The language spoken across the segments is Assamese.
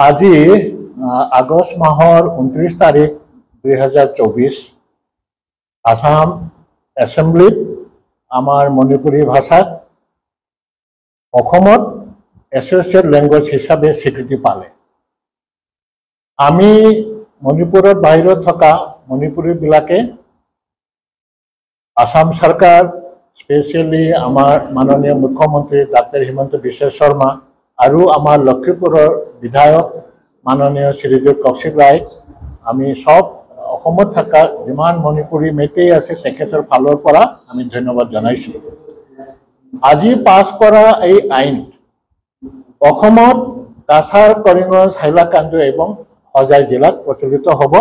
আজি আগষ্ট মাহৰ 29 তাৰিখ 2024 আসাম এছেম্বলিত আমাৰ মণিপুৰী ভাষাক অসমত এছ'চিয়েট লেংগুৱেজ হিচাপে স্বীকৃতি পালে। আমি মণিপুৰৰ বাহিৰত থকা মণিপুৰীবিলাকে আসাম চৰকাৰ, স্পেচিয়েলি আমাৰ মাননীয় মুখ্যমন্ত্ৰী ডাক্তৰ হিমন্ত বিশ্ব শৰ্মা আৰু আমাৰ লক্ষীপুৰৰ বিধায়ক মাননীয় শ্ৰীযুত কৌশিক ৰায়, আমি চব অসমত থকা যিমান মণিপুৰী মেইতেই আছে তেখেতৰ ফালৰ পৰা আমি ধন্যবাদ জনাইছোঁ। আজি পাছ কৰা এই আইন অসমত কাছাৰ, কৰিমগঞ্জ, হাইলাকান্দি এবং হোজাই জিলাত প্ৰচলিত হ'ব।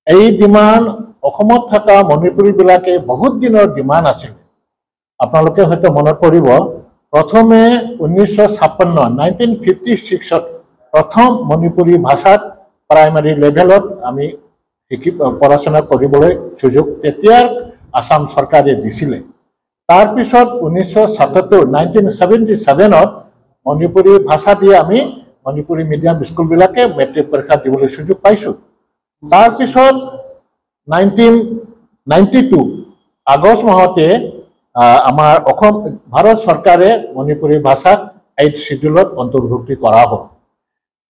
এই ডিমাণ্ড অসমত থকা মণিপুৰীবিলাকে বহুত দিনৰ ডিমাণ্ড আছিল। আপোনালোকে হয়তো মনত পৰিব, প্ৰথমে 1956, 1956ত প্ৰথম মণিপুৰী ভাষাত প্ৰাইমাৰী লেভেলত আমি শিকি পঢ়া কৰিবলৈ সুযোগ তেতিয়াৰ আসাম চৰকাৰে দিছিলে। তাৰপিছত 1977, 1977ত মণিপুৰী ভাষা দি আমি মণিপুৰী মিডিয়াম স্কুলবিলাকে মেট্ৰিক পৰীক্ষা দিবলৈ সুযোগ পাইছোঁ। তাৰপিছত 1992 আগষ্ট মাহতে আমাৰ অসম ভাৰত চৰকাৰে মণিপুৰী ভাষাক এইট চিডিউলত অন্তৰ্ভুক্তি কৰা হ'ল।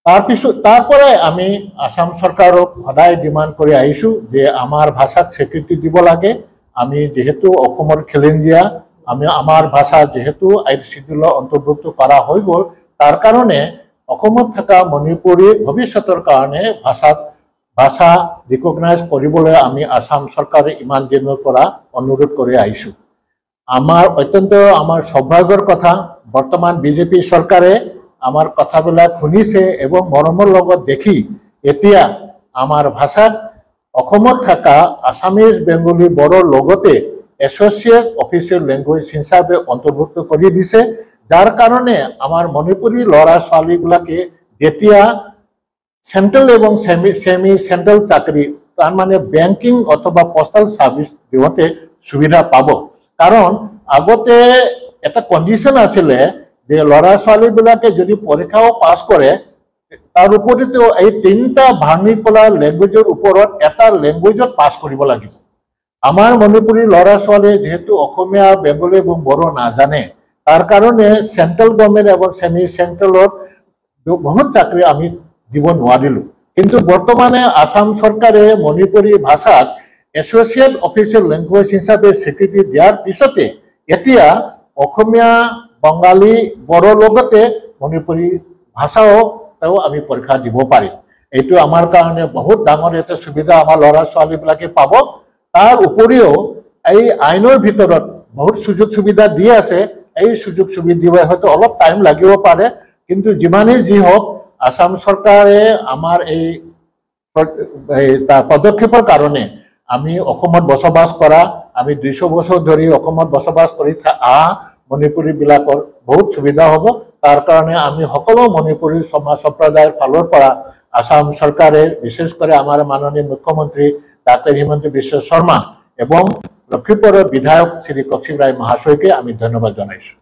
তাৰপিছত তাৰ পৰাই আমি আসাম চৰকাৰক সদায় ডিমাণ্ড কৰি আহিছোঁ যে আমাৰ ভাষাক স্বীকৃতি দিব লাগে। আমি যিহেতু অসমৰ খিলঞ্জীয়া, আমি আমাৰ ভাষা যিহেতু এইট চিডিউলত অন্তৰ্ভুক্ত কৰা হৈ গ'ল, তাৰ কাৰণে অসমত থকা মণিপুৰী ভৱিষ্যতৰ কাৰণে ভাষা ৰিকগনাইজ কৰিবলৈ আমি আসাম চৰকাৰে ইমান দিনৰ পৰা অনুৰোধ কৰি আহিছোঁ। আমাৰ অত্যন্ত আমাৰ সৌভাগ্যৰ কথা, বৰ্তমান বিজেপি চৰকাৰে আমাৰ কথাবিলাক শুনিছে এবং মৰমৰ লগত দেখি এতিয়া আমাৰ ভাষাক অসমত থকা আছামিজ, বেংগলী, বড়োৰ লগতে এছ'চিয়েট অফিচিয়েল লেংগুৱেজ হিচাপে অন্তৰ্ভুক্ত কৰি দিছে, যাৰ কাৰণে আমাৰ মণিপুৰী ল'ৰা ছোৱালীবিলাকে যেতিয়া চেণ্ট্ৰেল এবং ছেমি চেণ্ট্ৰেল চাকৰি, তাৰ মানে বেংকিং অথবা পোষ্টেল ছাৰ্ভিচ দিওঁতে সুবিধা পাব। কাৰণ আগতে এটা কণ্ডিশ্যন আছিলে যে ল'ৰা ছোৱালীবিলাকে যদি পৰীক্ষাও পাছ কৰে, তাৰ উপৰিও এই তিনিটা ভাৰ্নিকুলাৰ লেংগুৱেজৰ ওপৰত এটা লেংগুৱেজত পাছ কৰিব লাগিব। আমাৰ মণিপুৰী ল'ৰা ছোৱালীয়ে যিহেতু অসমীয়া, বেংগলী এবং বড়ো নাজানে, তাৰ কাৰণে চেণ্ট্ৰেল গভৰ্ণমেণ্ট এবং ছেমি চেণ্ট্ৰেলত বহুত চাকৰি আমি দিব নোৱাৰিলোঁ। কিন্তু বৰ্তমানে আসাম চৰকাৰে মণিপুৰী ভাষাক এছ'চিয়েট অফিচিয়েল লেংগুৱেজ হিচাপে স্বীকৃতি দিয়াৰ পিছতে এতিয়া অসমীয়া, বঙালী, বড়োৰ লগতে মণিপুৰী ভাষাও তেওঁ আমি পৰীক্ষা দিব পাৰিম। এইটো আমাৰ কাৰণে বহুত ডাঙৰ এটা সুবিধা আমাৰ ল'ৰা ছোৱালীবিলাকে পাব। তাৰ উপৰিও এই আইনৰ ভিতৰত বহুত সুযোগ সুবিধা দি আছে। এই সুযোগ সুবিধা হয়তো অলপ টাইম লাগিব পাৰে, কিন্তু যিমানেই যি হওক আসাম চৰকাৰে আমাৰ এই পদক্ষেপৰ কাৰণে আমি অসমত বসবাস কৰা, আমি 200 বছৰ ধৰি অসমত বসবাস কৰি অহা মণিপুৰীবিলাকৰ বহুত সুবিধা হ'ব। তাৰ কাৰণে আমি সকলো মণিপুৰী সমাজ সম্প্ৰদায়ৰ ফালৰ পৰা আসাম চৰকাৰে, বিশেষ কৰি আমাৰ মাননীয় মুখ্যমন্ত্ৰী ডাক্তৰ হিমন্ত বিশ্ব শৰ্মা এবং লক্ষীপুৰৰ বিধায়ক শ্ৰী কৌশিক ৰায় মহাশয়কে আমি ধন্যবাদ জনাইছোঁ।